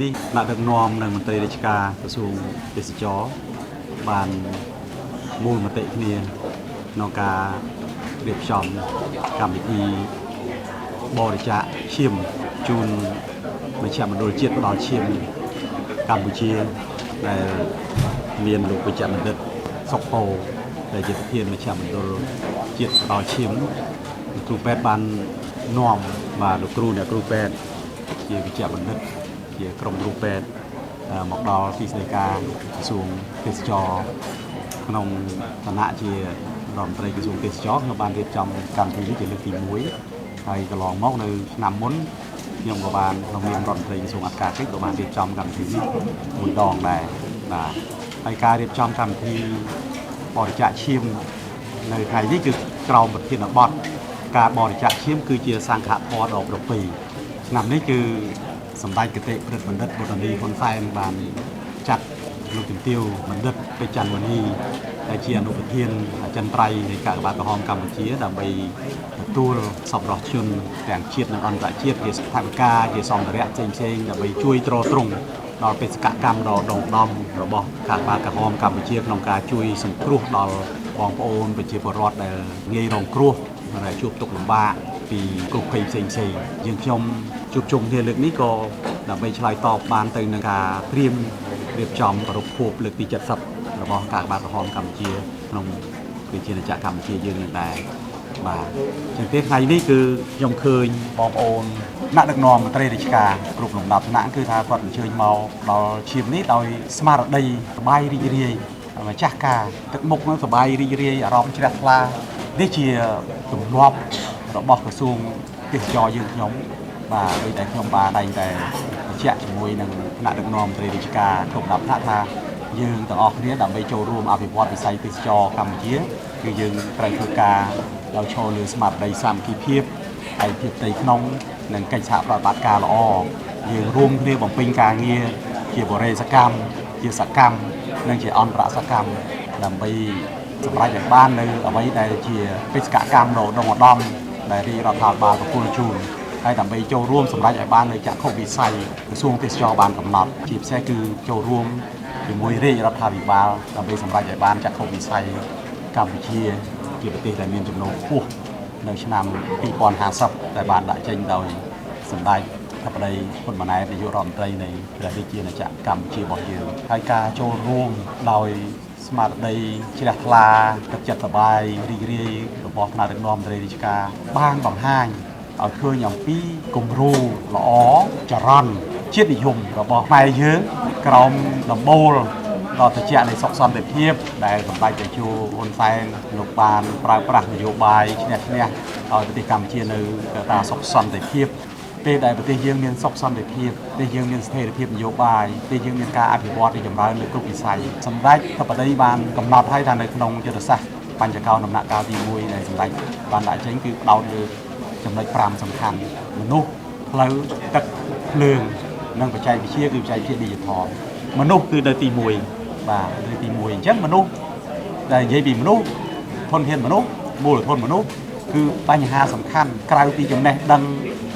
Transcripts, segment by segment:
នេះថ្នាក់ដឹកនាំនិងមន្ត្រីរាជការក្រសួងទេសចរបានមូលមតិគ្នាក្នុងការរៀបចំកម្មវិធីបរិច្ចាគឈាមជូនមជ្ឈមណ្ឌលជាតិផ្ដល់ឈាមកម្ពុជាដែលមានលោកវិជ្ជបណ្ឌិតសុកពោដែលជាប្រធានមជ្ឈមណ្ឌលជាតិផ្ដល់ឈាមគ្រូពេទ្យបាននាំបាទលោកគ្រូអ្នកគ្រូពេទ្យជាវិជ្ជបណ្ឌិតជាក្រុមគ្រូពេទ្យមកដល់ទីស្តីការក្រសួងទេសចរក្នុងឋានៈជារដ្ឋមន្ត្រីក្រសួងទេសចរខ្ញុំបានរៀបចំកម្មវិធីនេះជាលើកទី1ហើយកន្លងមកនៅឆ្នាំមុនខ្ញុំក៏បានក្នុងនាមរដ្ឋមន្ត្រីក្រសួងអធិការកិច្ចក៏បានរៀបចំកម្មវិធីនេះមួយដងដែរបាទហើយការរៀបចំកម្មវិធីបរិច្ចាគឈាមនៅថ្ងៃនេះគឺក្រោមប្រធានបទការបរិច្ចាគឈាមគឺជាសង្ឃធម៌ដ៏ប្រពៃឆ្នាំនេះគឺសម្ដេចគតិព្រឹទ្ធបណ្ឌិតបុត្រនីហ៊ុនសែនបានចាត់លោកជំទាវបណ្ឌិតពេជ្រច័ន្ទមនីដែលជាអនុប្រធានអចិន្ត្រៃយ៍នៃកាកបាទក្រហមកម្ពុជាដើម្បីទទួលសប្បុរសជនទាំងជាតិនិងអន្តរជាតិជាស្ថាបការជាសម្ភារៈផ្សេងៗដើម្បីជួយទ្រទ្រង់ដល់បេសកកម្មដ៏ដុំដុំរបស់កាកបាទក្រហមកម្ពុជាក្នុងការជួយសង្គ្រោះដល់បងប្អូនប្រជាពលរដ្ឋដែលងាយរងគ្រោះដែលជួបទុក្ខលំបាកពីគ្រោះភ័យផ្សេងៗយើងខ្ញុំជួបជុំគ្នាលើកនេះក៏ដើម្បីឆ្លើយតបបានទៅនឹងការត្រៀមរៀបចំប្រារព្ធខួបលើកទី70របស់កាកបាទក្រហមកម្ពុជាក្នុងប្រជាណាចក្រកម្ពុជាយើងនឹងដែរបាទចឹងទេថ្ងៃនេះគឺខ្ញុំឃើញបងប្អូនថ្នាក់ដឹកនាំមន្ត្រីរាជការគ្រប់លំដាប់ថ្នាក់គឺថាគាត់អញ្ជើញមកដល់ឈាមនេះដោយស្មារតីសប្បាយរីករាយម្ចាស់ការទឹកមុខនឹងសប្បាយរីករាយអារម្មណ៍ជ្រះថ្លានេះជាទម្លាប់របស់ក្រសួងទេសចរយើងខ្ញុំបាទដូចតែខ្ញុំបានតែងតែបញ្ជាក់ជាមួយនឹងថ្នាក់ដឹកនាំមន្ត្រីរាជការគ្រប់លំដាប់ថ្នាក់ថាយើងទាំងអស់គ្នាដើម្បីចូលរួមអភិវឌ្ឍវិស័យទេសចរកម្ពុជាគឺយើងត្រូវធ្វើការដោយឈរលើស្មារតីសាមគ្គីភាពឯកភាពផ្ទៃក្នុងនិងកិច្ចសហប្រតិបត្តិការល្អយើងរួមគ្នាបំពេញការងារជាបរិយាកម្មជាសកម្មនិងជាអន្តរសកម្មដើម្បីសម្រេចឲ្យបាននៅអ្វីដែលជាបេសកកម្មដ៏ឧត្តមឧត្តមដែលរាជរដ្ឋាភិបាលប្រគល់ជូនហើយដើម្បីចូលរួមសម្រេចឲ្យបាននៅចក្ខុវិស័យក្រសួងទេសចរបានកំណត់ជាពិសេសគឺចូលរួមជាមួយរាជរដ្ឋាភិបាលដើម្បីសម្រេចឲ្យបានចក្ខុវិស័យកម្ពុជាជាប្រទេសដែលមានចំណូលខ្ពស់នៅឆ្នាំ2050ដែលបានដាក់ចេញដោយសម្ដេចធិបតីហ៊ុនម៉ាណែតនាយករដ្ឋមន្ត្រីនៃព្រះរាជាណាចក្រកម្ពុជារបស់យើងហើយការចូលរួមដោយស្មារតីជ្រះថ្លាទឹកចិត្តសប្បាយរីករាយរបស់ថ្នាក់ដឹកនាំមន្ត្រីរាជការបានបង្ហាញឲ្យឃើញអំពីគំរូល្អចរន្តជាតិនិយមរបស់ខ្មែរយើងក្រោមដំបូលដ៏ត្រជាក់នៃសុខសន្តិភាពដែលសម្ដេចតេជោហ៊ុនសែនលោកបានប្រើប្រាស់នយោបាយឈ្នះឈ្នះឲ្យប្រទេសកម្ពុជានៅតាសុខសន្តិភាពពេលដែលប្រទេសយើងមានសុខសន្តិភាពប្រទេសយើងមានស្ថិរភាពនយោបាយប្រទេសយើងមានការអភិវឌ្ឍរីកចម្រើនលើគ្រប់វិស័យសម្ដេចធិបតីបានកំណត់ឲ្យថានៅក្នុងយុទ្ធសាស្ត្របញ្ចកោណដំណាក់កាលទី1ដែលសម្ដេចបានដាក់ចេញគឺផ្ដោតលើចំណុច5សំខាន់មនុស្សផ្លូវទឹកភ្លើងនិងបច្ចេកវិទ្យាគឺបច្ចេកវិទ្យា Digital មនុស្សគឺនៅទី1បាទនៅទី1អញ្ចឹងមនុស្សដែលនិយាយពីមនុស្សធនធានមនុស្សមូលធនមនុស្សគឺបញ្ហាសំខាន់ក្រៅពីចំណេះដឹង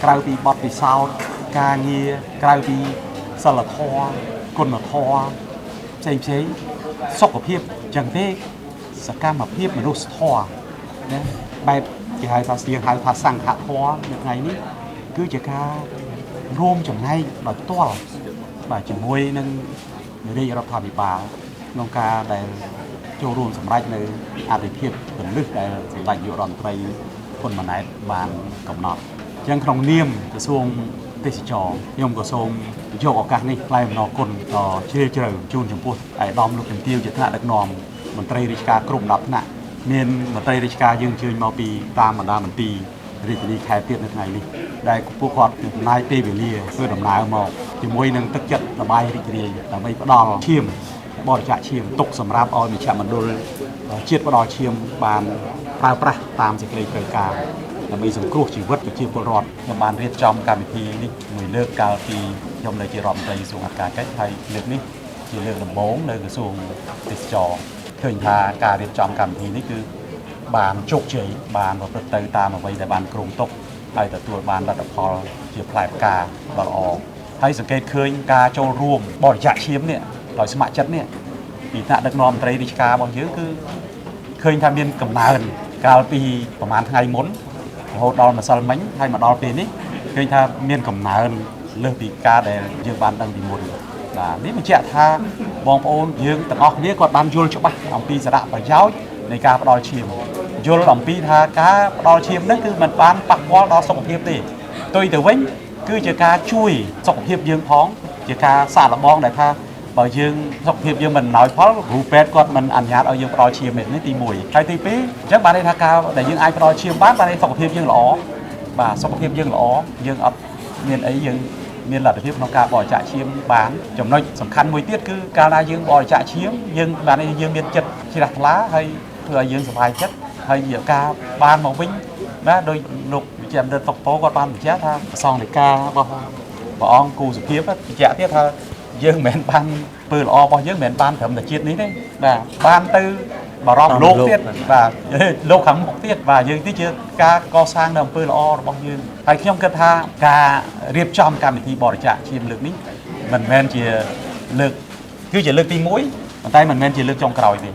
ក្រៅពីបទពិសោធន៍ការងារក្រៅពីសិលធម៌គុណធម៌ផ្សេងផ្សេងសុខភាពអញ្ចឹងទេសកម្មភាពមនុស្សធម៌ណាបែបគេហៅថាស្ទៀងហៅថាសង្ឃធម៌នៅថ្ងៃនេះគឺជាការរួមចំណែកដោយផ្ទាល់បាទជាមួយនឹងរាជរដ្ឋាភិបាលក្នុងការដែលចូលរួមសម្រេចនៅអធិភាពគន្លឹះដែលសម្ដេចនាយករដ្ឋមន្ត្រីហ៊ុនម៉ាណែតបានកំណត់អញ្ចឹងក្នុងនាមក្រសួងទេសចរខ្ញុំក៏សូមយកឱកាសនេះថ្លែងអំណរគុណដ៏ជ្រាលជ្រៅជូនចំពោះឯកឧត្តមលោកជំទាវជាថ្នាក់ដឹកនាំមន្ត្រីរាជការគ្រប់លំដាប់ថ្នាក់មានមន្ត្រីរាជការយើងអញ្ជើញមកពីតាមបណ្ដាមន្ទីររាជធានីខេត្តទៀតនៅថ្ងៃនេះដែលពួកគាត់ចំណាយពេលវេលាធ្វើដំណើរមកជាមួយនឹងទឹកចិត្តសប្បាយរីករាយដើម្បីផ្ដល់ឈាមបរិច្ចាគឈាមទុកសម្រាប់ឲ្យមជ្ឈមណ្ឌលជាតិផ្ដល់ឈាមបានប្រើប្រាស់តាមសេចក្តីត្រូវការដើម្បីសង្គ្រោះជីវិតប្រជាពលរដ្ឋខ្ញុំបានរៀបចំកម្មវិធីនេះមួយលើកកាលពីខ្ញុំនៅជារដ្ឋមន្ត្រីក្រសួងអធិការកិច្ចហើយលើកនេះជាលើកដំបូងនៅក្រសួងទេសចរឃើញថាការរៀបចំកម្មវិធីនេះគឺបានជោគជ័យបានប្រព្រឹត្តទៅតាមអ្វីដែលបានគ្រោងទុកហើយទទួលបានលទ្ធផលជាផ្លែផ្កាដ៏ល្អ ហើយសង្កេតឃើញការចូលរួមបរិច្ចាគឈាមនេះដោយស្ម័គ្រចិត្តនេះពីថ្នាក់ដឹកនាំមន្ត្រីរាជការរបស់យើងគឺឃើញថាមានកំណើនកាលពីប្រហែលថ្ងៃមុនរហូតដល់ម្សិលមិញហើយមកដល់ពេលនេះឃើញថាមានកំណើនលើសពីការដែលយើងបានដឹងពីមុនបាទនេះបញ្ជាក់ថាបងប្អូនយើងទាំងអស់គ្នាគាត់បានយល់ច្បាស់អំពីសារៈប្រយោជន៍នៃការផ្ដល់ឈាមយល់អំពីថាការផ្ដល់ឈាមហ្នឹងគឺមិនបានប៉ះពាល់ដល់សុខភាពទេផ្ទុយទៅវិញគឺជាការជួយសុខភាពយើងផងជាការសាកល្បងដែលថាបើយើងសុខភាពយើងមិនអំណោយផលគ្រូពេទ្យគាត់មិនអនុញ្ញាតឲ្យយើងផ្ដល់ឈាមទេនេះទី1ហើយទី2អញ្ចឹងបានន័យថាការដែលយើងអាចផ្ដល់ឈាមបានបានន័យសុខភាពយើងល្អបាទសុខភាពយើងល្អយើងអត់មានអីយើងមានលទ្ធភាពក្នុងការបរិច្ចាគឈាមបានចំណុចសំខាន់មួយទៀតគឺកាលណាយើងបរិច្ចាគឈាមយើងបានយើងមានចិត្តជ្រះថ្លាហើយធ្វើឲ្យយើងសប្បាយចិត្តហើយការបានមកវិញណាដោយលោកវិជ្ជបណ្ឌិតតុកប៉ូគាត់បានបញ្ជាក់ថាប្រសងនិការបស់ព្រះអង្គគូសុភាពបញ្ជាក់ទៀតថាយើងមិនមែនបានពើល្អរបស់យើងមិនមែនបានត្រឹមតែជាតិនេះទេបាទបានទៅបារម្ភលោកទៀតបាទលោកខាងមុខទៀតបាទយើងនេះជាការកសាងនៅអំពើល្អរបស់យើងហើយខ្ញុំគិតថាការរៀបចំកម្មវិធីបរិច្ចាគឈាមលើកនេះមិនមែនជាលើកគឺជាលើកទី1ប៉ុន្តែមិនមែនជាលើកចុងក្រោយទេ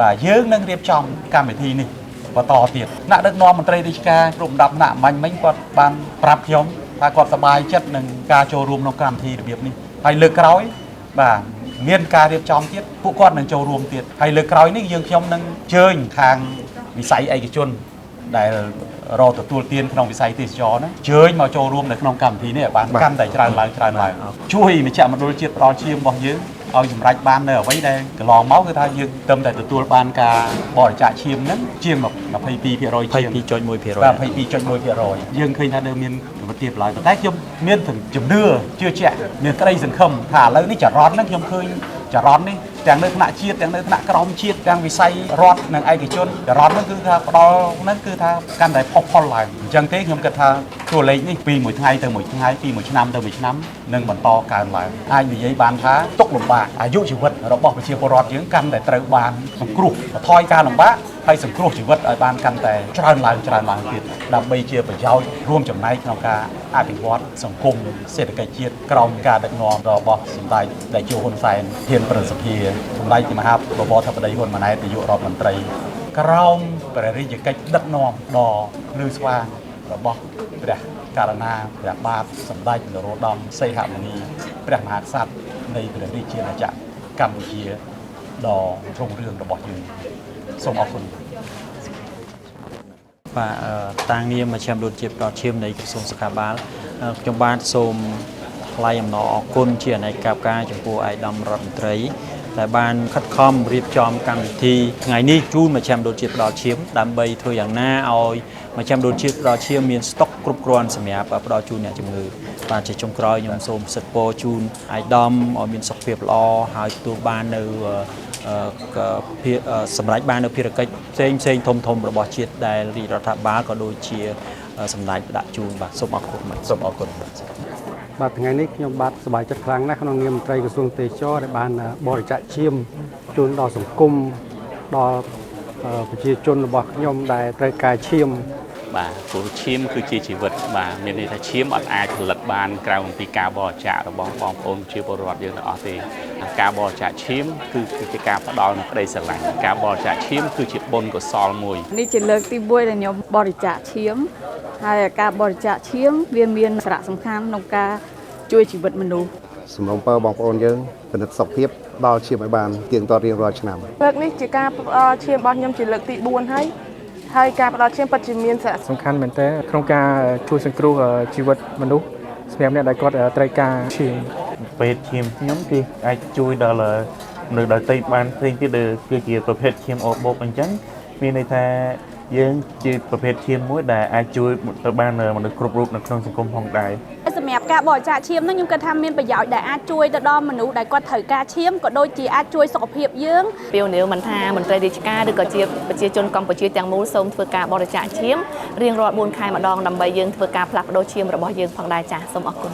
បាទយើងនឹងរៀបចំកម្មវិធីនេះបន្តទៀតថ្នាក់ដឹកនាំមន្ត្រីរាជការគ្រប់លំដាប់ថ្នាក់បាញ់មិញគាត់បានប្រាប់ខ្ញុំថាគាត់សប្បាយចិត្តនឹងការចូលរួមក្នុងកម្មវិធីរបៀបនេះហើយលើកក្រោយបាទមានការរៀបចំទៀតពួកគាត់នឹងចូលរួមទៀតហើយលើកក្រោយនេះយើងខ្ញុំនឹងអញ្ជើញខាងវិស័យឯកជនដែលរកទទួលទានក្នុងវិស័យទេសចរណ៍ហ្នឹងអញ្ជើញមកចូលរួមនៅក្នុងកម្មវិធីនេះឲ្យបានកាន់តែច្រើនឡើងច្រើនឡើងជួយមជ្ឈមណ្ឌលជាតិផ្ដល់ឈាមរបស់យើងឲ្យសម្រេចបាននៅអ្វីដែលកន្លងមកគឺថាយើងត្រឹមតែទទួលបានការបរិច្ចាគឈាមហ្នឹងជាង 22% ជាង 22.1% បាទ 22.1% យើងឃើញថានៅមានកម្រិតទាបឡើយប៉ុន្តែខ្ញុំមានជំនឿជឿជាក់មានក្តីសង្ឃឹមថាឥឡូវនេះចរន្តហ្នឹងខ្ញុំឃើញចរន្តនេះទាំងនៅថ្នាក់ជាតិទាំងនៅថ្នាក់ក្រោមជាតិទាំងវិស័យរដ្ឋនិងឯកជនចរន្តហ្នឹងគឺថាផ្ដល់ហ្នឹងគឺថាកាន់តែផុសផុលឡើងអញ្ចឹងទេខ្ញុំគិតថាតួលេខនេះពីមួយថ្ងៃទៅមួយថ្ងៃពីមួយឆ្នាំទៅមួយឆ្នាំនឹងបន្តកើនឡើងអាចនិយាយបានថាទុក្ខលំបាកអាយុជីវិតរបស់ប្រជាពលរដ្ឋយើងកាន់តែត្រូវបានសង្គ្រោះបន្ថយការលំបាកហើយសង្គ្រោះជីវិតឲ្យបានកាន់តែច្រើនឡើងច្រើនឡើងទៀតដើម្បីជាប្រយោជន៍រួមចំណែកក្នុងការអភិវឌ្ឍសង្គមសេដ្ឋកិច្ចជាតិក្រោមការដឹកនាំរបស់សម្ដេចតេជោហ៊ុនសែនធានប្រសិទ្ធិសម្ដេចមហាបវរធិបតីហ៊ុនម៉ាណែតនាយករដ្ឋមន្ត្រីក្រោមព្រះរាជកិច្ចដឹកនាំដ៏ភ្លឺស្វាងរបស់ព្រះករុណាព្រះបាទសម្ដេចនរោត្តមសីហមុនីព្រះមហាក្សត្រនៃព្រះរាជាណាចក្រកម្ពុជាដ៏រុងរឿងរបស់យើងសូមអរគុណបាទតាងនាមមជ្ឈមណ្ឌលជាតិផ្ដល់ឈាមនៃក្រសួងសុខាភិបាលខ្ញុំបាទសូមថ្លែងអំណរអគុណជាអនេកការចំពោះឯកឧត្តមរដ្ឋមន្ត្រីដែលបានខិតខំរៀបចំកម្មវិធីថ្ងៃនេះជូនមជ្ឈមណ្ឌលជាតិផ្ដល់ឈាមដើម្បីធ្វើយ៉ាងណាឲ្យមជ្ឈមណ្ឌលជាតិផ្ដល់ឈាមមានស្តុកគ្រប់គ្រាន់សម្រាប់ផ្ដល់ជូនអ្នកជំងឺបាទជាចុងក្រោយខ្ញុំសូមសិទ្ធិពរជូនឯកឧត្តមឲ្យមានសុខភាពល្អហើយទទួលបាននៅសម្រាប់បាននៅភារកិច្ចផ្សេងផ្សេងធំធំរបស់ជាតិដែលរាជរដ្ឋាភិបាលក៏ដូចជាសម្ដេចដាក់ជូនបាទសូមអរគុណបាទសូមអរគុណបាទថ្ងៃនេះខ្ញុំបាទសប្បាយចិត្តខ្លាំងណាស់ក្នុងនាមមន្ត្រីក្រសួងទេសចរណ៍ដែលបានបរិច្ចាគឈាមជូនដល់សង្គមដល់ប្រជាជនរបស់ខ្ញុំដែលត្រូវការឈាមបាទព្រោះឈាមគឺជាជីវិតបាទមានន័យថាឈាមអត់អាចផលិតបានក្រៅអំពីការបរិច្ចាគរបស់បងប្អូនជាពលរដ្ឋយើងទាំងអស់ទេការបរិច្ចាគឈាមគឺជាការផ្ដល់នូវក្តីស្រឡាញ់ការបរិច្ចាគឈាមគឺជាបុណ្យកុសលមួយនេះជាលើកទី1ដែលខ្ញុំបរិច្ចាគឈាមហើយការបរិច្ចាគឈាមវាមានសារៈសំខាន់ក្នុងការជួយជីវិតមនុស្សសំណូមពរបងប្អូនយើងពិនិត្យសុខភាពដល់ឈាមឲ្យបានទៀងទាត់រៀងរាល់ឆ្នាំលើកនេះជាការផ្ដល់ឈាមរបស់ខ្ញុំជាលើកទី4ហើយការផ្ដល់ឈាមពិតជាមានសារៈសំខាន់មែនទែនក្នុងការជួយសង្គ្រោះជីវិតមនុស្សសម្រាប់អ្នកដែលគាត់ត្រូវការឈាមពេទ្យឈាមខ្ញុំគឺអាចជួយដល់មនុស្សដទៃបានផ្សេងទៀតគឺជាប្រភេទឈាមអូបូកអញ្ចឹងមានន័យថាយើងជាប្រភេទឈាមមួយដែលអាចជួយទៅបានមនុស្សគ្រប់រូបនៅក្នុងសង្គមផងដែរសម្រាប់ការបរិច្ចាគឈាមហ្នឹងខ្ញុំគិតថាមានប្រយោជន៍ដែលអាចជួយទៅដល់មនុស្សដែលគាត់ត្រូវការឈាមក៏ដូចជាអាចជួយសុខភាពយើងពេលនេះមិនថាមន្ត្រីរាជការឬក៏ជាប្រជាជនកម្ពុជាទាំងមូលសូមធ្វើការបរិច្ចាគឈាមរៀងរាល់4ខែម្ដងដើម្បីយើងធ្វើការផ្លាស់ប្ដូរឈាមរបស់យើងផងដែរចា៎សូមអរគុណ